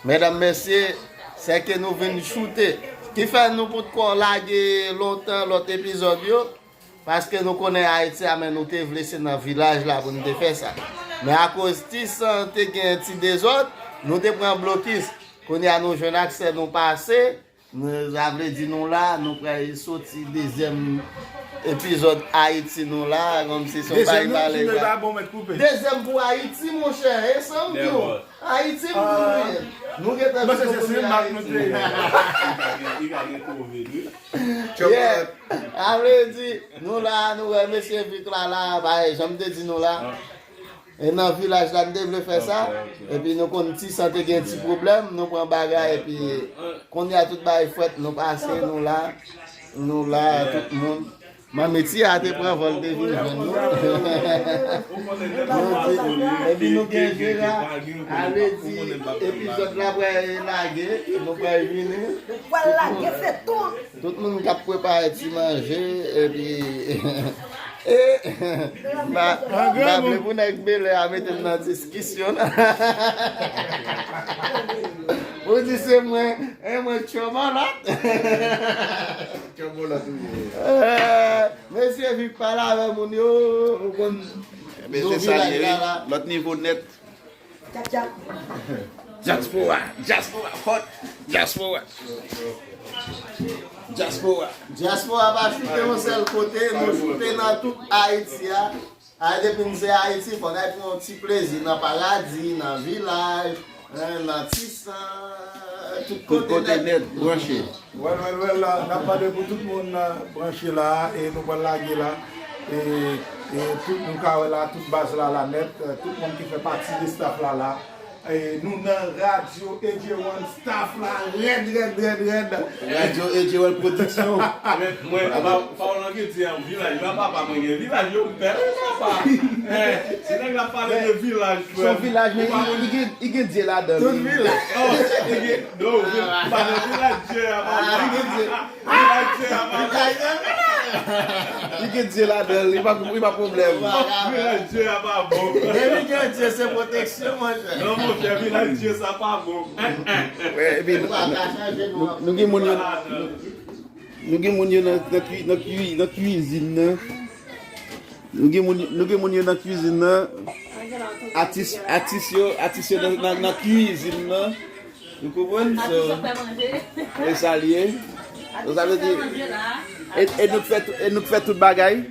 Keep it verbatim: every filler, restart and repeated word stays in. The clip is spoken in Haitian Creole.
Medam, mesye, sèke nou vin choute. Ki fè nou potko lage lontan lòt epizòd yo, paske nou konnen Ayiti a, men nou te vle se nan vilaj la pou nou te fè sa. Men akoz ti san te gen ti dezòd, nou te pran blokis. Kounye a nou jwenn aksè, nou pase. Nou, sa vle di nou la, nou pral soti dezyèm epizòd Ayiti nou la, kòmsi se yon bagay malere. Dezyèm pou Ayiti, monchè, e sa m di w. Ayiti m di w ye. Nou gentan vin pou nou Ayiti. Yeah. Sa vle di, nou la, nou wè mesye Vic la la, bagay, jan m te di nou la. E nan vilaj la, n te vle fè sa. Epi nou konn ti san te gen ti pwoblèm, nou pran bagay, epi kounye a tout bagay fèt, nou pase, nou la, nou la, tout moun. Manmi Tia te pran vòl, te vin jwenn nou. Nou di, epi nou gen Jera, a vle di, epizòd la pral lage, nou pral vini. Pral lage, se tou. Tout moun k ap prepare ti manje, epi, e, m pa, m pa vle pou nèg Bèlè a mete m nan diskisyon, non. Ou di se mwen, e mwen k tchòmòlòt. Tchòmòlòt ou ye. E, mesye Vic pale avè moun yo, ou konn. Mesye salye, wi. Lòt nivo nèt. Dyaspora, dyaspora, fòt, dyaspora. Dyaspora. Dyaspora pa choute yon sèl kote, nou choute nan tout Ayiti a. A, depi n se Ayiti, fò n al pran yon ti plezi nan Paradi, nan Vilaj, en, nan Tisan, tout kote nèt. Tout kote nèt, branche. Well, well, well, n ap mande pou tout moun, eh, branche la, e nou pral lage la. E, e tout nou ka wè la, tout baz la la nèt, eh, tout moun ki fè pati de staff la la. E nou nan Radyo A J One staff la, rèd, rèd, rèd, rèd. Radyo A J One Production. Mwen, mwen, pa, pa w nan ki di an vilaj la, papa, mwen gen vilaj yo, m pè, wi, papa. Eh, si nèg la pale de vilaj, frè m. Son vilaj, men li gen, li gen Dye ladan l. Tout vilaj. Oh, li gen, non, pa nan vilaj Dye a, papa. Li gen Dye. Vilaj Dye a pa bon. Li gen Dye ladan l, li pa, li pa pwoblèm. Vilaj Dye a pa bon. Depi gen Dye, se pwoteksyon, monchè. Non, monchè, vilaj Dye sa pa bon. Epi nou, nou, nou gen moun yo, nou, nou gen moun yo nan, nan kwi-, nan kwi-, nan kwizin nan. Nou gen moun, nou gen moun yo nan kwizin nan. Atis, atis yo, atis yo nan, nan, nan kwizin nan. Nou konprann? So, e sa l ye. So, sa vle di, e, e nou k fè tout, e nou k fè tout bagay.